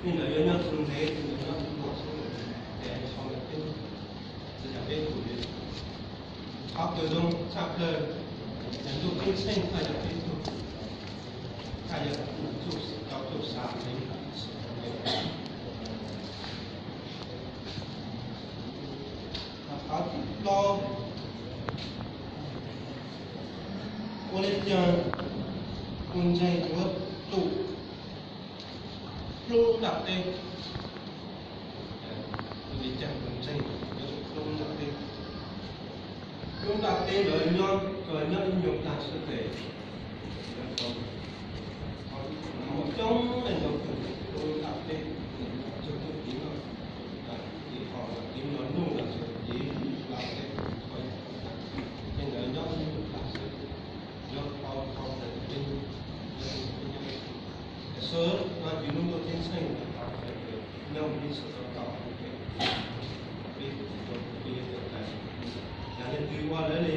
Ntawd yuav nyob txog ntev, ntawd nyob txog xwb, ces sau ntawm peb, txawm yog peb tus li. Qhov kawg zoo tshaj plaws, yog ntuj ceeb tsheej tshaj yog peb tug, tshaj yog tau txuj sa heev. Qhov thib plaub, ua li cas tus ntseeg yuav tsum hlub nram teb? Ua li cas tus ntseeg yuav tsum hlub nram teb? Hlub nram teb ntawd nyob, tsuas nyob ib nyuag plag xwb ces muaj coob leej ntau tus hlub nram teb, txog tus tiv no, tiv qhov tiv no nuj los txog tiv nram teb, ces ntawd nyob ib nyuag plag xwb, nyob tau tau ntawm peb, nyob peb nyob. Sawv no tiv lub ntuj ceeb tsheej ntawd tau sawv ces nyob mus ib txhis tau tau peb, peb, peb yuav tawm tas. Yog leej twg ua lawv li